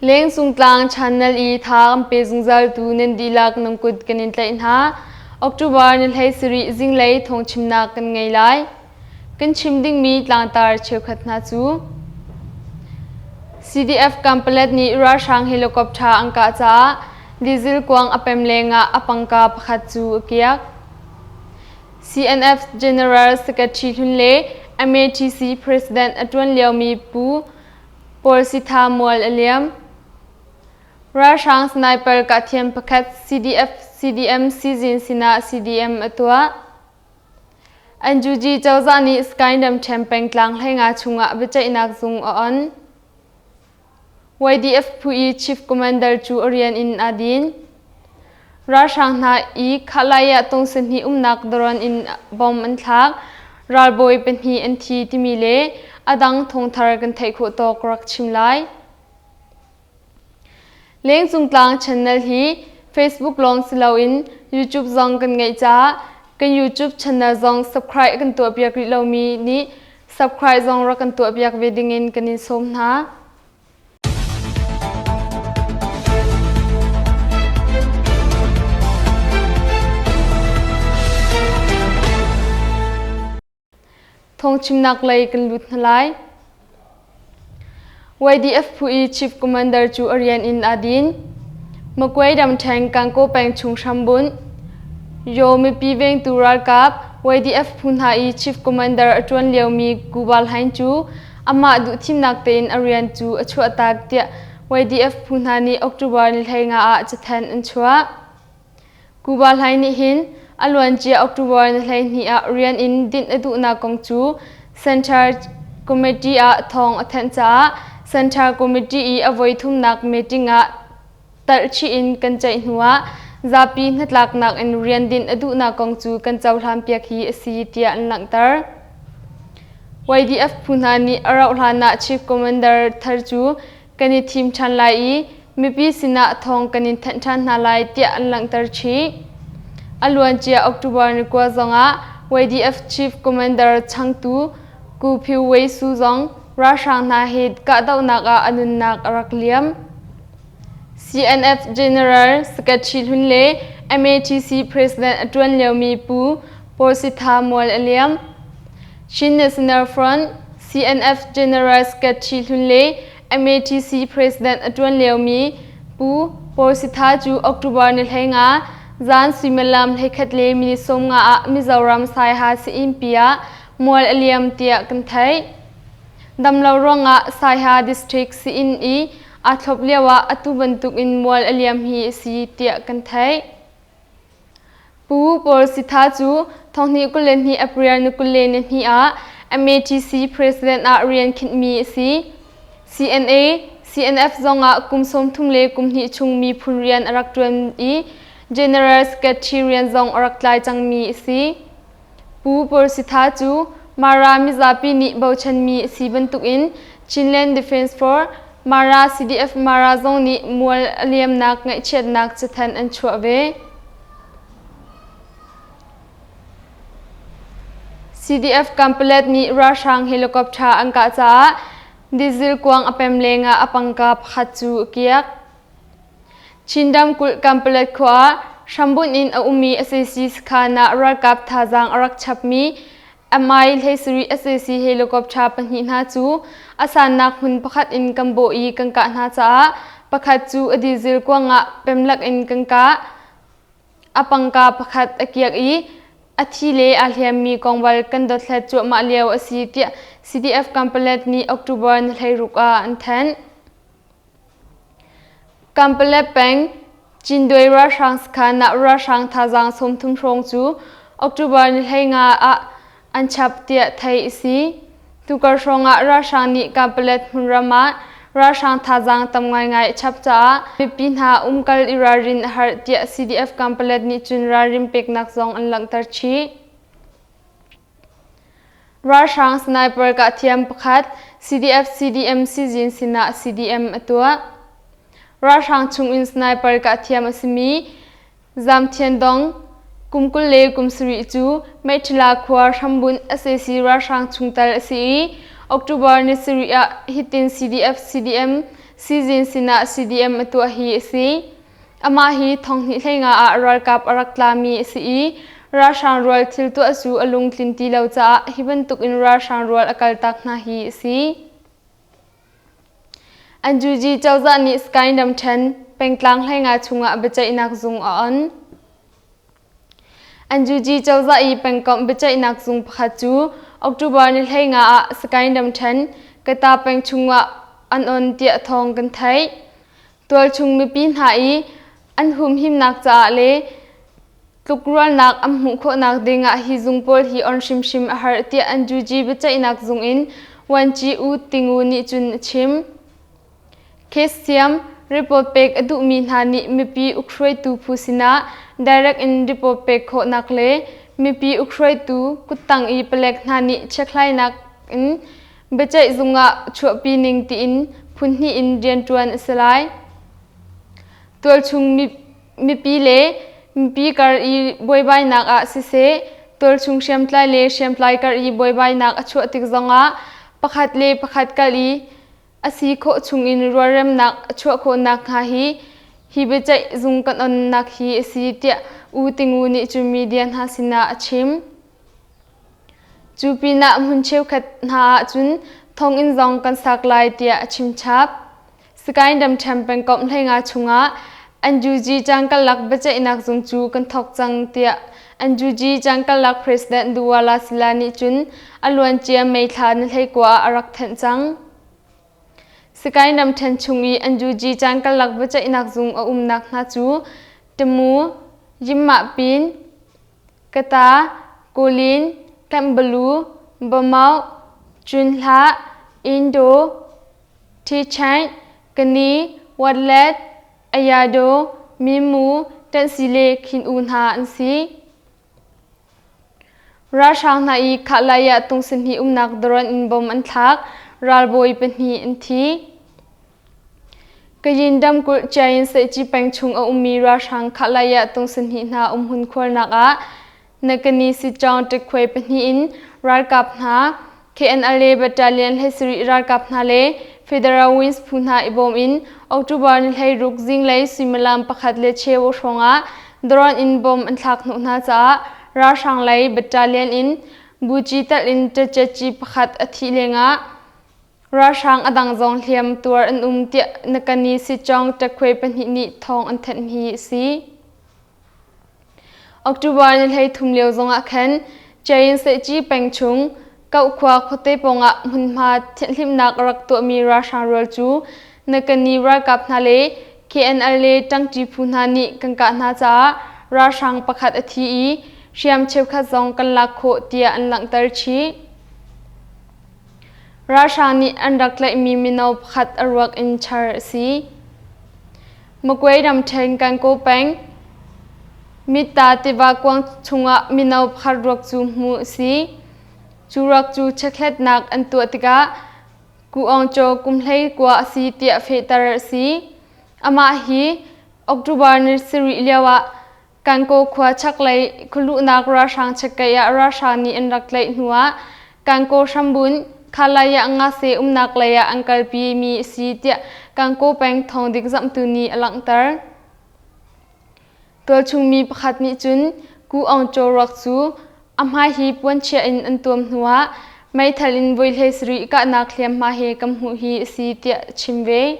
Lengcungtlang channel i tha kan pe zungzaltu nan dihlak nan kut kan in tlaih hna. October ni 17 zinglei thawngchimnak kan ngei lai. Kan chim dingmi tlangtar cheukhat hna cu CDF Kampalet nih ralhrang helicopter an kah caah diesel kuang a pem lengah a pangka pakhat cu a kiak. CNF General Secretary hlun le MATC President a ṭuan liomi Pu Paul Sitha mual a liam. Ralhrang sniper kahthiam pakhat CDF CDM sizin sinah CDM a tuah. NUG cozah nih Skyndam ṭhen pengtlang hleinga chungah biaceihnak zung a on. YDF phu i Chief Commander cu a rian in aa din. Ralhrang hna i Khalaya tungsahnih umnak drone in bomb an thlak. Ralbawi pahnih an thi timi le a dang thawngthar kan theih khawh tawk rak chim lai. Lengcungtlang channel hi Facebook lawng si loin YouTube zong kan ngeih caah kan YouTube channel zong subscribe kan tuahpiak rih lomi nih subscribe zong rak kan tuahpiak ve dingin kan in sawm hna. Thawngchimnak lei kan lut hna lai. YDF phu i Chief Commander cu a rian in aa din. Magway ramṭhen Kankaw peng chung hrambunh Yaw mipi vengtu ralkap YDF phu hna i Chief Commander a ṭuan liomi Ku Bal Hein cu amah duhthimnak tein a rian cu a chuahtak tiah YDF phu hna nih October ni 15 ah cathanh an chuah. Cuba hlai nih hin a luancia October ni 12 ah rian in dinh a duhnak kong cu Central Committee ah thawng a thanh caah Central Committee i a voithumnak meeting ah talhchih in kan ceih hnuah zapi hnatlaknak in rian dinh a duhnak kong cu kan cohlanpiak hi a si tiah an langhter. YDF phu hna nih a rauh hlan ah Chief Commander thar cu kan i thim ṭhan lai i mipi sinah thawng kan in thanh ṭhan hna lai tiah an langhter chih. A luancia October ni kua zongah YDF Chief Commander changtu Ku Phyu Wei Su zong ralhrang hna he kahdohnak ah a nunnak a rak liam. CNF General Secretary hlun le MATC President a ṭuan liomi Pu Paul Sitha mual a liam. Chin National Front CNF General Secretary hlun le MATC President a ṭuan liomi Pu Paul Sitha cu October ni 15 zan suimilam 11 le minute 15 ah Mizoram Saiha Sii-innpi ah mual a liam tiah kan theih. Damlo ruangah Saiha District sii-inn i aa thlop lioah atu bantuk in mual a liam hi a si tiah kan theih. Pu Paul Sitha cu 2022 April ni 22 ah MATC President ah rian khinhmi a si. CNA, CNF zongah kum 30 le kum hnih chung miphun rian a rak ṭuan i General Secretary rian zong a rak tlai cangmi a si. Pu Paul Sitha cu Mara mizapi nih bochanmi a si bantukin Chinland Defence Force Mara CDF Mara zong nih mual a liamnak ngaihchiatnak cathanh an chuah ve. CDF Kampalet nih ralhrang helicopter an kah caah diesel kuang a pem lengah a pangka pakhat cu a kiak. Chin ramkulh Kampalet khua ah hrambunh in a ummi sac sakhan ah ralkap thazaang a rak chapmi MI 17 sac helicopter pahnih hna cu a sannak hmun pakhat in kan bawh i kan kah hna caah pakhat cu a diesel kuang ah pemlak in kan kah. A pangka pakhat a kiak i a thi le aa hliammi kong bal kan dothlat cuahmah lio a si tiah CDF Kampalet nih October ni 16 ah an thanh. Kampalet peng Cinduai ralhrang sakhan ah ralhrang thazaang 30 hrawng cu October ni 15 ah an chap tiah theih a si. Tukar hrawng ah ralhrang nih Kampalet hmunram ah ralhrang thazaang tam ngaingai a chap caah mipi hna umkal i ralrin a har tiah CDF Kampalet nih cun ralrin peknak zong an langhter chih. Ralhrang sniper kahthiam pakhat CDF CDM sizin sinah CDM a tuah. Ralhrang chungin sniper kahthiam a simi Zam Thian Dong kum 20 le kum 7 cu Meiṭhila khua hrambunh sac ralhrang chungtel a si i October ni sarih ah hitin CDF CDM Sizin sinah CDM a tuah hi a si. Amah hi thonghnih 15 ah ralkap a rak tlami a si i ralhrang rual thil tuah cu a lungtlin ti lo caah hi bantukin ralhrang rual a kaltak hna hi a si. NUG cozah nih Sky ramṭhen pengtlang 15 chungah biaceihnak zung a on. NUG cozah i pengkomh biaceihnak zung pakhat cu October ni 15 ah Sagaing ramṭhen Kata peng chungah an on tiah thawng kan theih. Tualchung mipi hna i an humhimnak caah le tlukrualnak an hmuh khawhnak dingah hi zung pawl hi on hrimhrim a har tiah NUG biaceihnak zung in Wanci U Tingu nih cun a chim. Case siam report pek a duhmi hna nih mipi ukhruaitu phu sinah direct in report pek khawhnak le mipi ukhruaitu kuttang i palek hna nih chekhlainak in biaceih zung ah chuahpi ning tiin phunhnih in rianṭuan a si lai. Tualchung mipi le mipi kar i buaibainak ah siseh, tualchung hriamtlai le hriamtlai kar i buaibainak a chuah tik zongah pakhat le pakhat kal i a si khawh chungin rualremnak a chuah khawh nakhnga hi hi biaceih zung kan onnak hi a si tiah U Tingu nih cun media hna sinah a chim. Cu pinah hmun cheukhat hna ahcun thonginn zong kan sak lai tiah a chim chap. Sagaing ramṭhen pengkomh 15 chungah NUG cangkalak biaceihnak zung cu kan thawk cang tiah NUG cangkalak President Duwala Sila nih cun a luancia May thla ni 19 ah a rak thanh cang. Sagaing ramṭhen chung i NUG cangkalak biaceihnak zung a umnak hna cu Tamu, Yinmahpin, Kata, Kulin, Kanbalu, Bamauh, Cunhlah, Indo, Ṭhichaih, Kani, Watlet, Ayado, Mimu, Ṭanhsi le Khin-U hna an si. Ralhrang hna i Khahlai ah tung sahnih umnak drone in bom an thlak, ralbawi pahnih an thi. Kayin ramkulh Chiayin Sehci peng chung a ummi ralhrang Khahlai ah tung sahnih hna umhmun khuarnak ah Nakani Sichong ṭikhuai pahnih in ralkap hna, KNLA Battalion 17 ralkap hna le Federal Wings phu hna i bawm in October ni 16 zinglei suimilam pakhat le cheu hrawngah drone in bomb an thlak hnawh hna caah ralhrang lei battalion in buci telh in ṭaṭiatci pakhat a thih lengah ralhrang a dang zong hliam tuar an um tiah Nakani Sichong ṭakhuai pahnih nih thawng an thanh hi a si. October ni 33 lio zongah khan Chain Sehci peng chung Kauhkhua khuate pawngah hmunhma thianhhlimhnak a rak tuahmi ralhrang rual cu Nakani ralkap hna le KNLA ṭangṭi phu hna nih kan kah hna caah ralhrang pakhat a thi i hriam cheukhat zong kan lak khawh tiah an langhter chih. Ralhrang nih an rak tlaihmi mino pakhat a ruak in char a si. Magway ramṭhen Gangaw peng Mitta tiva kuang chungah mino pakhat ruak cu hmuh a si. Cu ruak cu chekhlatnak an tuah tikah Ku Aung Kyaw kum 19 a si tiah fehter a si. Amah hi October ni sarih lioah Gangaw khua chaklei khualuhnak ralhrang chekkeih ah ralhrang nih an rak tlaih hnuah Gangaw hrambunh Khalaya Ngase umnak lei ah an kalpi mi a si tiah Gangaw peng thawngdik zamhtu nih a langhter. Tualchung mi pakhat nih cun Ku Aung Kyaw ruak cu a hmai hi puanchia in an tuam hnuah meithal in voi 17 kahnak hliamhma he kan hmuh hi a si tiah a chim ve.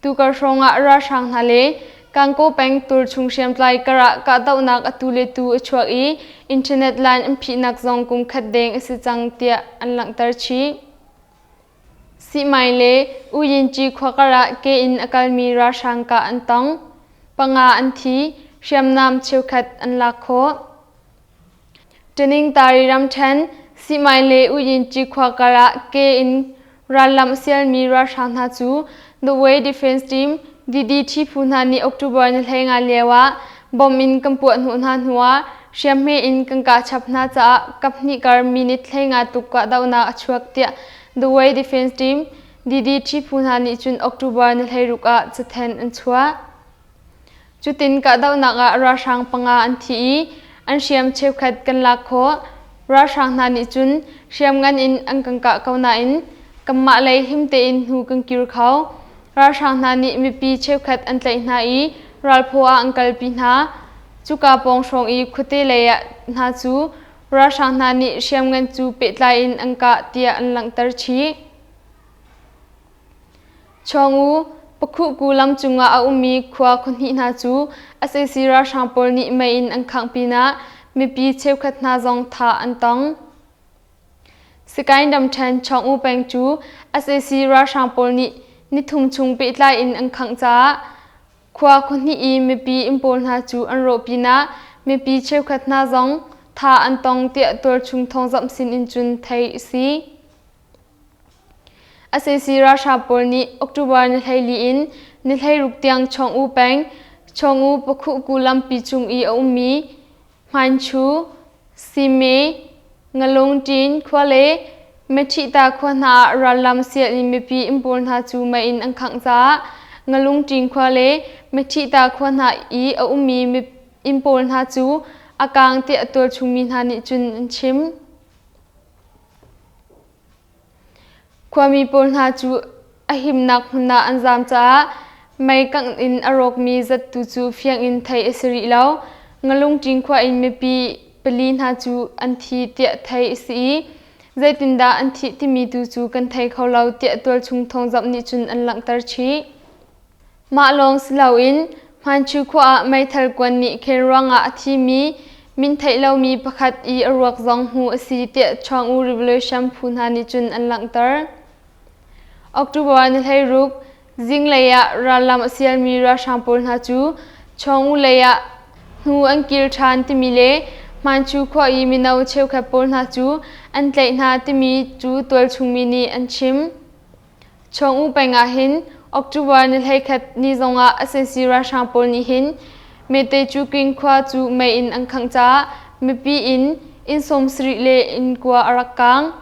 Tukar hrawngah ralhrang hna le Gangaw peng Turchung hriamtlai karah kahdohnak atu le tu a chuak i internet line an phihnak zong kum khat deng a si cang tiah an langhter chih. Sihmai le Uyinci khua karah ke in a kalmi ralhrang kah an tong. Panga an thi, hriamnam cheukhat an lak khawh. Ṭiningtari ramṭhen, Sihmai le Uyinci khua karah ke in rallam a sialmi ralhrang hna cu The Way Defense Team DDT phu hna nih October ni 15 lio ah bomb in kan puah hnawh hna hnuah hriamhme in kan kah chap hna caah kaphnih kar minute 15 tuk kahdohnak a chuak tiah The Way Defense Team DDT phu hna nih cun October ni 16 ah cathanh an chuah. Cutin kahdohnak ah ralhrang panga an thi i an hriam cheukhat kan lak khawh. Ralhrang hna nih cun hriamngan in an kan kah ko nain kanmah lei him tein hnu kan kir kho. Ralhrang hna nih mipi cheukhat an tlaih hna i ralphaw ah an kalpi hna. Cuka pawng hrawng i khuate lei ah hna cu ralhrang hna nih hriamngan cu pehtlai in an kah tiah an langhter chih. Chawngu, Pakhuhku lam cungah a ummi khua khuahnih hna cu sac ralhrang pawl nih mei in an khangh pinah mipi cheukhat hna zong thah an tong. Sikaing ramṭhen Chawngu peng cu sac ralhrang pawl nih nithum chung pehtlai in an khangh caah khua khuahnih i mipi inn pawl hna cu an rawh pinah mipi cheukhat hna zong thah an tong tiah tualchung thawngzamh sin in cun theih a si. Sac ralhrang pawl nih October ni 14 in ni 16 tiang Chawngu peng, Chawngu Pakhuhku lampi cung i a ummi Hmainchu, Sime, Ngalungṭin khua le Meṭhihta khua hna ah rallam sial in mipi inn pawl hna cu mei in an khangh caah Ngalungṭin khua le Meṭhihta khua hna i a ummi inn pawl hna cu a kaang tiah tualchungmi hna nih cun an chim. Khuami pawl hna cu a himnak hmun ah an zaam caah mei kangh in a rawkmi zat tu cu fiang in theih a si rih lo. Ngalungṭin khua in mipi pali hna cu an thi tiah theih a si i zeitindah an thih timi tu cu kan thei kho lo tiah tualchung thawngzamh nih cun an langhter chih. Mah lawng si loin Hmanchu khua ah meithal kuan nih khen ruangah a thimi min theih lomi pakhat i a ruak zong hmuh a si tiah Chuang-U Revolution phu hna nih cun an langhter. October ni 16 zinglei ah rallam a sialmi ralhrang pawl hna cu Chuang-U lei ah hnu an kir ṭhan timi le Hmanchu khua i mino cheukhat pawl hna cu an tlaih hna timi cu tualchungmi nih an chim. Chawngu peng ah hin October ni 11 ni zongah sac ralhrang pawl nih hin Mete Cuking khua cu mei in an khangh caah mipi inn inn 70 le inn kua a rak kaang.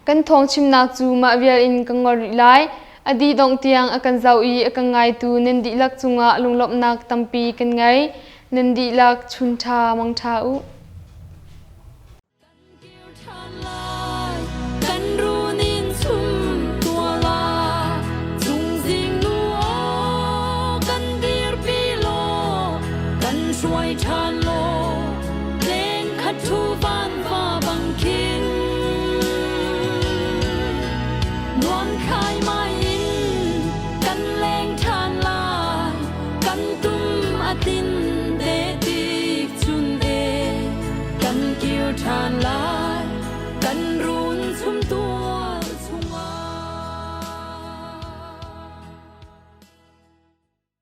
Kan thawng chimnak cu mah vial in ka ngol rih lai. A dih dongh tiang a kan zoh i a kan ngaitu nan dihlak cungah lunglawmhnak tampi kan ngei. Nan dihlak chun ṭha mang ṭha u. Kan run in chum tua la chungzing nu aw kan dirpi law kan hruai ṭhan law leng khat thu van va bang khin nuam khai mai in kan leng ṭhan lai kan tum a tin.